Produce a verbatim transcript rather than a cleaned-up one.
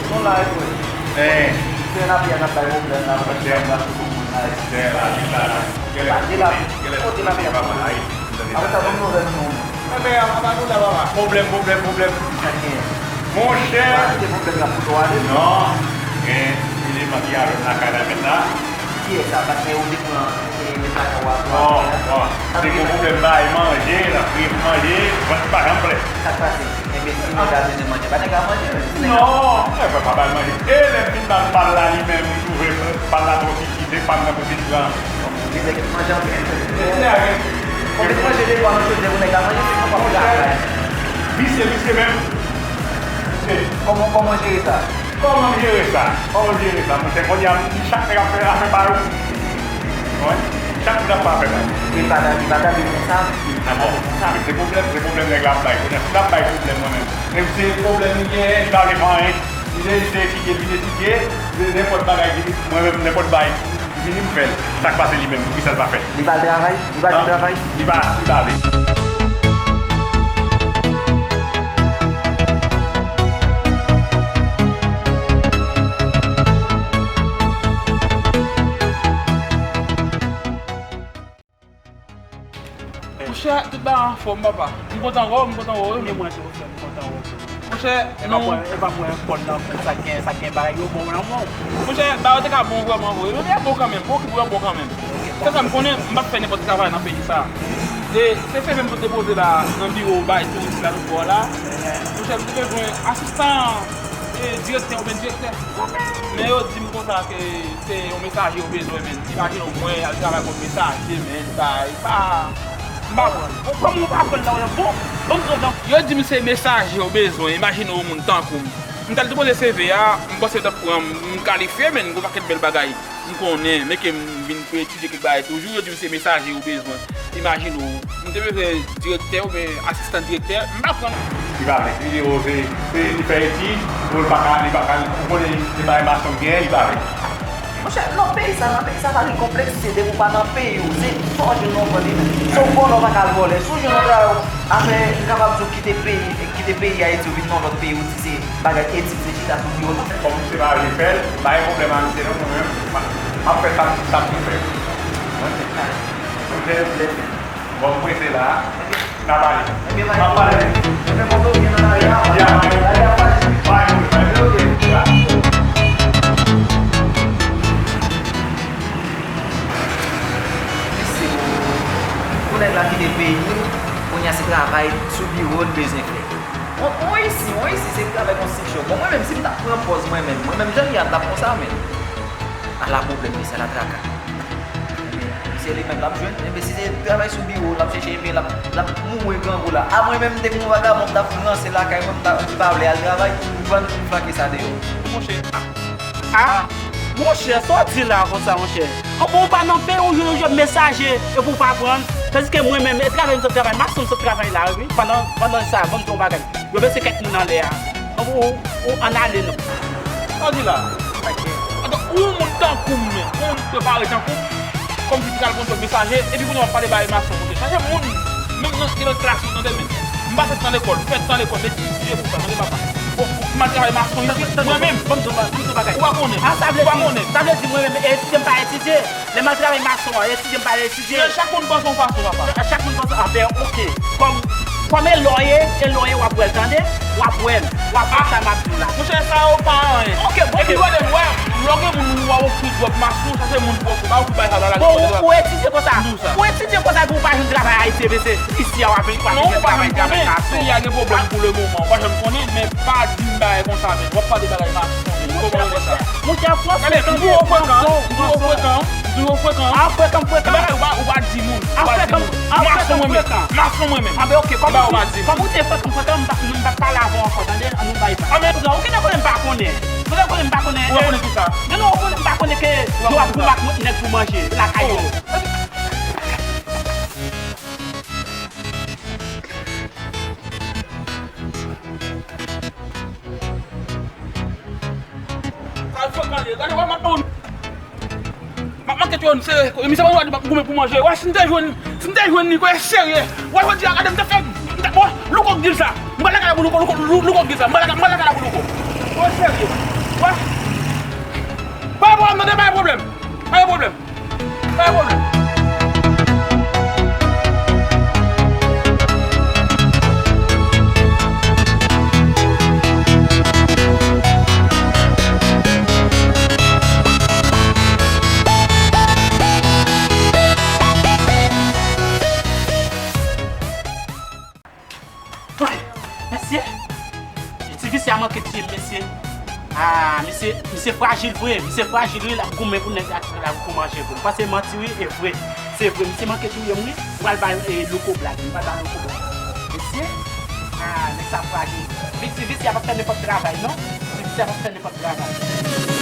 Nou la, wi. Fè lapyè n ap bay pwoblèm la, monchè, m ap fout moun la. Fè lapyè la. Kote lapyè? Kote lapyè? Apre sa, ban m nouvèl nou. Enben, apa nou la, papa? Pwoblèm, pwoblèm, pwoblèm. Sa gen? Monchè. Kite pwoblèm la pou twa ale. Non. Gen eleman ki avè m lakay la menm la. Kiyès sa? Patnè ou te pran, e, met lakay ou a twa? Non, non. Se gen pwoblèm bay manje, l ap kriye pou manje, vant pa janm plen. Sa k pase? Enben, si nèg la bezwen manje, pa nèg la manje menm. Si nèg la... Non, nèg la pa ba l manje. E lè m fin ba l pal la, li menm, li twouve pal la twò piti, se pa m nan pou fin pran. Gen nèg ki manje anpil. Konbyen manje de pwa nan chodyè pou nèg la manje, se konpa pou travay. Visye, visye menm. Visye. Kòman, kòman jere sa? Kòman m jere sa? Kòman m jere sa? Monchè, kounye a, chak nèg ap fè afè pa yo. Wi. Chak moun ap fè afè pa yo. Li pa ta, li pa ta vin konsa. Li pa ta vin konsa. Se pwoblèm, se pwoblèm nèg la ap bay. Kounye a, si l ap bay pwoblèm mwen menm. Menm se pwoblèm li genyen, li pa vle fè anyen. Li vle, li vle etidye, li vin etidye. Nenpòt bagay, li, mwen menm, nenpòt bagay. Vini m fè l. Sa k pase li menm? Poukisa l pa fè? Li pa al travay? Li pa al travay? Li pa, li pa ale. Monchè, tout bagay anfòm, papa. M kontan wè w, m kontan wè w, wi, men. Mwen tou, frè m, m kontan wè w tou. Monchè, e pa pou, e pa pou kòn nan kou, sa k gen, sa k gen bagay yo bon nan men w. Monchè, bagay yo te ka bon vrèman vre. Men yo bon kanmenm, bon ki pou yo bon kanmenm. Se sa m konnen, m p ap fè nenpòt travay nan peyi sa. E se seve m pou depoze la nan biwo bay touris la nou fò la. Monchè, m te bezwen asistan, e, direktè oubyen direktè. Men yo di m konsa ke se yon mesaje yo bezwen, men. Imajine w, mwen al travay kòm mesaje, men, sa, e pa, m pa pran. Bon, kòman w pa pran la, bon, bon, bon, bon. Yo di m se mesaje yo bezwen, imajine w, yon moun tankou m. M t al depoze seve a, m panse yo t ap pran m, m kalifye, men, gon pakèt bèl bagay. M konnen, men ke m vin pou etidye kèk bagay toujou, yo di m se mesaje yo bezwen. Imajine w, m te bezwen direktè oubyen asistan direktè, m pa pran. Li pa vle. Li di, o, se, se li fè etid, o, li pa ka, li pa ka, ou konnen se bagay mason l genyen, li pa vle. Monchè, nan peyi sa, nan peyi sa, pa gen konplèksite, depi w pa nan peyi w, se sa w jwenn nan w vòlè menm. Si w vòlè, w pa ka al vòlè. Si w jwenn yon travay, afè, m kapab di w kite peyi, kite peyi Ayiti, w vin nan yon lòt peyi, w di se bagay etid, se chita sou biwo. Kòm misye pa vle fè l, pa gen pwoblèm a misye non, mwen menm, m ap, m ap fè sa m, sa m vle fè. Mwen, mwen, bon, m prese la. N a pale. N a pale. Ya, bay, bay, bay, bay. Pou nèg la kite peyi l, kounye a se travay sou biwo l bezwen fè. On, on isi, on isi, se travay konstriksyon. Bon, mwen menm, si m ta pran pòz mwen menm, mwen menm, jan m ye a, m t ap konsa, men. Ala pwoblèm, mesye, ala traka. Ebyen, se li menm l ap jwenn. Ebyen, si se travay sou biwo, l ap chèche, ebyen, l ap, l ap mouri grangou la. A, mwen menm, m te gon vagabon, m t ap ranse lakay mwen, m ta, m pa vle al travay, m pran, m flake sa deyò. Monchè, a, a, monchè, sa w di la konsa, monchè? Anben, ou pa nan peyi w, ou jwenn yon jòb mesaje, epi w pa pran l. Tandiske mwen menm, e travay m sot travay, mason m sot travay la, wi. Pandan, pandan sa, ban m di w yon bagay. Yo mete kèk moun anlè a. Ou, ou, ou ann ale non. Sa w di la? Atò, ou yon moun tankou m, men, ou yon moun prepare tankou m, kòmsi ki pral pran jòb mesaje, epi kounye a w ap pale bagay mason, monchè. Chache moun, menm nan, ki nan klas ou, tande, men. M pa fèt nan lekòl, fèt nan lekòl, m etidye pou sa, tande papa. Bon, m al travay mason isit, mwen menm. Ban m di w ba-, ban m di w bagay. Ou pa konnen. A, sa vle di, ou pa konnen. Sa vle di mwen menm, etidye m pa etidye. Lè m al travay mason an, etidye m pa etidye. Men chak moun panse yon fason, papa. Chak moun panse, a, ben, oke. Kòm, kòm e lè w ye, e lè w ye, w ap wè l, tande? W ap wè l. W ap wè sa m ap di w la. Monchè, sa yo pa anyen. Oke, bon. Epi, gade, w wè, lè w gen moun, w a ofri djòb mason, sa se moun pwòp, ou pa ofri bay sa la, la. Bon, ou, ou etidye konsa. Ou etidye konsa, epi ou pa jwenn travay Ayiti, epi se isi a w ap vin, w ap vin travay, travay mason. Non, ou pa janm konnen, peyi a gen pwoblèm pou le moman, ou pa janm konnen, men pa di m bagay konsa, men w ap pale bagay mason, men kòman w wè sa? Monchè, franchman, tande, franchman, franchman. M toujou frekan, m toujou frekan. A, frekan, frekan. Ebyen, ou pa, ou pa di moun, ou pa di moun. Mason mwen menm, mason mwen menm. A, ben, oke, kòm ou di, kòm ou di frekan, frekan, m pa, m pa pale avè w ankò, tande, ann nou bay pa. A, men ou genlè konnen m pa konnen. Ou genlè konnen m pa konnen. Ou pa konnen kisa? Non, non, ou konnen m pa konnen ke yo ap goumen ak nèg pou manje lakay yo. Sa frekan ye. Gade, wè, m ap ba w. M ap manke tchon, se, misye pa goumen pou manje. Wè, si m te jwenn, si m te jwenn li, kwè serye. Wè, jodi a, gade, m te fè, m te, bon, Louko k di l sa. M pral lakay la pou Louko, Louko, Lou-, Louko k di l sa. M pral lakay, m pral lakay la pou Louko. Wè, serye. Wè. Pa gen pwoblèm, tande, pa gen pwoblèm. Pa gen pwoblèm. Pa gen pwoblèm. Woy, mesye, ti visye a manke tiye m, mesye. Ah, misye, misye frajil vre, misye frajil wi, l ap goumen pou nèg la, l ap pou manje vre. M panse manti wi, e vre. Se vre, misye manke touye m wi. M pral bay, e, Louko blag, m pral bay Louko blag. Mesye, ah, nèg sa frajil. Ti visye a p ap fè nenpòt travay, non. Ti visye a p ap fè nenpòt travay.